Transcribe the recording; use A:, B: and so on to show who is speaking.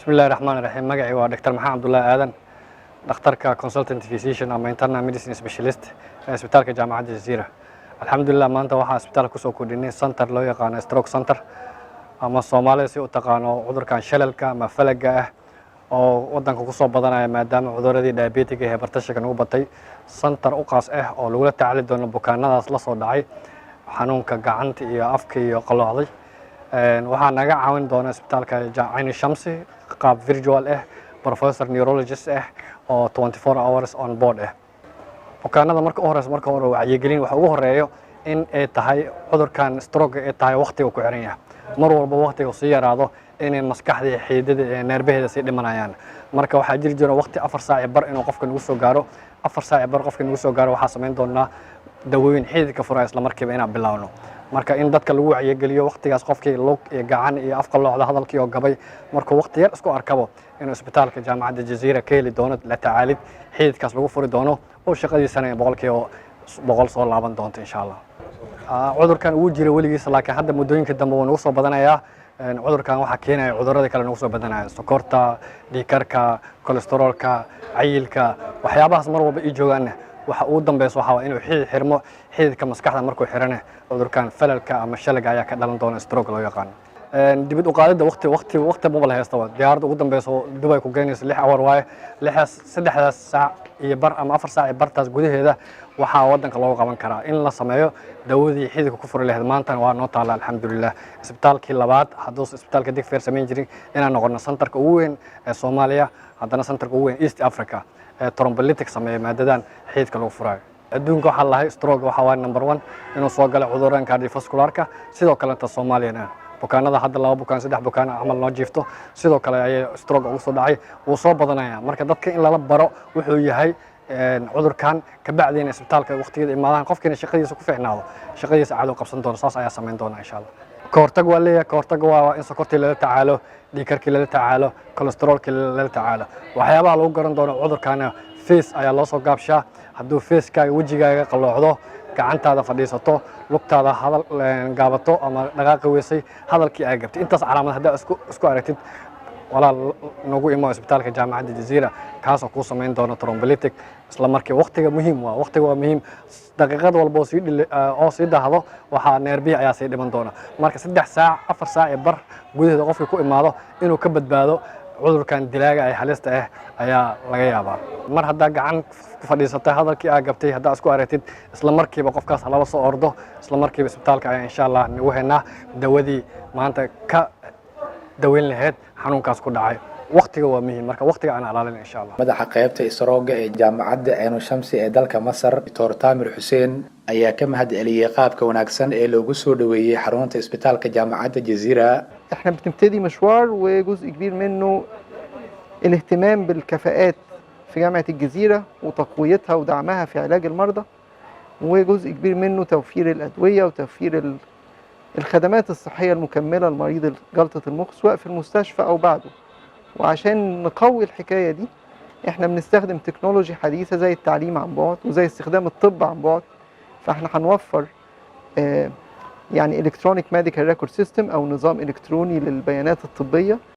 A: Bismillahi Raxmaan Raxiim. Magacii waa Dr. Maxamed Cabdullaahi Aadan, dhakhtarka consultant physician ama internal medicine specialist ee Isbitaalka Jaamacadda Jaziira. Alxamdulilah, maanta waxaa isbitaalka kusoo kordhinay center loo yaqaano stroke center, ama Soomaalida si u taqaano cudurkan shalalka ama falaga ah oo wadanka kusoo badanaya, maadaama cuduradii diabetic ee hypertensionka nagu batay. Center u qaas ah oo lagula tacaali doono bukaanadaas la soo dhacay xanuunka gacanta iyo afka iyo qaloocday. Waxaa naga caawin doona isbitaalka Cayni Shamsi qaab virtual ah, professor neurologist ah oo 24 hours on board ah. Bukaanada marka u horeysa, marka hore wacyigelin waxa ugu horeeyo in ay tahay cudurkan stroke ay tahay waqtiga ku xiran yahay. Mar walba waqtiga sii yaraado inay maskaxdii xiidada ee neerbaheeda sii dhimanayaan. Marka waxaa jiri jira waqti 4 saac iyo bar inuu qofka nagu soo gaaro. 4 saac iyo bar qofka nagu soo gaaro, waxaa samayn doonaa dawooyin xididka fura isla markiiba inaan bilaawno. Marka in dadka lagu wacyigeliyo waqtigaas qofkii lug iyo gacan iyo afka loocda, hadalkii oo gabay, markuu waqti yar isku arkabo, inuu isbitaalka Jaamacadda Jaziira ka heli doono la tacaalid xididkaas lagu furi doono oo shaqadiisana 100% soo laaban doonto, insha Allah. Cudurkan wuu jira weligiis, laakiin hadda muddooyinka dambe wuu nagu soo badanayaa. Cudurkan waxaa keenaya cudurada kale nagu soo badanaya: sokorta, dhiigkarka, kolesteroolka, cayilka, waxyaabahaas mar walba ii joogaanna. Waxa ugu dambeysa waxaa waa inuu xidid xirmo. Xididka maskaxda markuu xirane, cudurkan falalka ama shalaga ayaa ka dhalan doona, stroke loo yaqaano. Dibad u qaadidda waqti maba la haystaba. Diyaaradda ugu dambeysa oo Dubai ku geynaysa 6 hour waaye. Lixdaas, 3 saac iyo bar ama 4 saac iyo bartaas gudaheeda waxaa wadanka looga qaban karaa in la sameeyo dawadii xididka ku furi lahayd. Maantana waa noo taalla, alxamdulilah. Isbitaalkii labaad, hadduusa isbitaalka Digfeer samayn jirin, inaan noqono centerka ugu weyn ee Soomaaliya, haddana centerka ugu weyn East Africa ee thrombolytic sameeya, maadadan xididka lagu furayo. Adduunka waxaa lahay stroke waxaa waaye number one inuu soo galay cudurran cardiovascularka. Sidoo kaleta Soomaaliyana bukaanada hadda laba bukaan, saddex bukaan camal noo jiifto, sidoo kale ayay stroke ugu soo dhacay. Wuu soo badanaya. Marka dadka in lala baro wuxuu yahay cudurkan, kabacdiina isbitaalka waqtigeeda imaadaan, qofkiina shaqadiisa ku fiicnaado, shaqadiisa caado qabsan doono, saas ayaa samayn doona, insha Allah. Ka hortag waa leeyahay. Ka hortag waa in sokortii lala tacaalo, dhiigkarkii lala tacaalo, kolesteroolkii lala tacaalo. Waxyaabaha lagu garan doono cudurkana face ayaa loo soo gaabshaa. Hadduu facekaaga, wejigaaga qalloocdo, gacantaada fadhiisato, lugtaada hadal gaabato ama dhaqaaqi weysay, hadalkii aa gabtay, intaas calaamad haddaa isku aragtid, walaal, nagu imo isbitaalka Jaamacadda Jaziira, kaasoo kuu samayn doona thrombolytic isla markii. Waqtiga muhiim waa, waqtiga waa muhiim. Daqiiqad walba oo sii dhili oo sii dahdo, waxaa neerbihi ayaa sii dhiman doona. Marka 3 saac, 4 saac iyo bar gudaheeda qofkii ku imaado, inuu ka badbaado cudurkan dilaaga ay halista ah ayaa laga yaabaa. Mar haddaa gacan ku fadhiisatay, hadalkii aa gabtay, haddaa isku aragtid, isla markiiba qofkaas lala soo ordo. Isla markiiba isbitaalka ayaa, insha Allah, nagu haynaa dawadii maanta ka daweyn lahayd xanuunkaas ku dhacay. Waqtiga waa muhiim, marka waqtiga aan ilaalin, insha Allah.
B: Madaxa qaybta istaroogga ee Jaamacadda Ceenu Shamsi ee dalka Masar, Doctor Taamir Xuseen, ayaa ka mahad celiyey qaabka wanaagsan ee loogu soo dhoweeyey xarunta isbitaalka Jaamacadda Jaziira.
C: احنا بنبتدي مشوار وجزء كبير منه الاهتمام بالكفاءات في جامعة الجزيرة وتقويتها ودعمها في علاج المرضى، وجزء كبير منه توفير الأدوية وتوفير الخدمات الصحية المكملة لمريض جلطة المخ، سواء في المستشفى أو بعده. وعشان نقوي الحكاية دي، احنا بنستخدم technology حديثة زي التعليم عن بعد وزي استخدام الطب عن بعد. فاحنا هنوفر يعني electronic medical record system او نظام الكتروني للبيانات الطبيه.